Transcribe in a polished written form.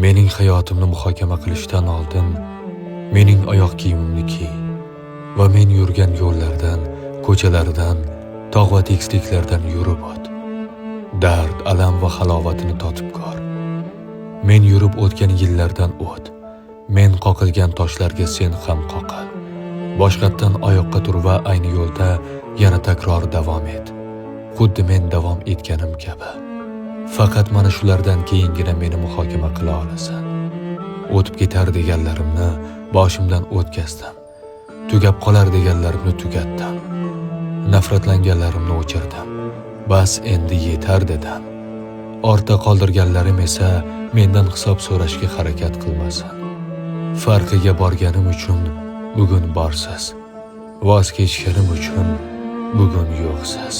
Mening hayotimni muhokama qilishdan oldin mening oyoq kiyimimni kiy va men yurgan yo'llardan, ko'chalardan, tog' va tekisliklardan yurib o't. Dard, alam va halovatini totib ko'r. Men yurib o'tgan yillardan o't. Men qoqilgan toshlarga sen ham qoqil. Boshqatdan oyoqqa tur va ayni yo'lda yana takror davom et. Xuddi men davom etganim kabi. Faqat mana shulardan keyingina meni muhokama qila olasan. O'tib ketar deganlarimni boshimdan o'tkazdim. Tugab qolar deganlarimni tugatdim. Nafratlanganlarimni o'chirdim. Bas, endi yetar dedim. Ortda qoldirganlarim esa mendan hisob so'rashga harakat qilmasin. Farqiga borganim uchun bugun borsiz. Voz kechganim uchun bugun yo'qsiz.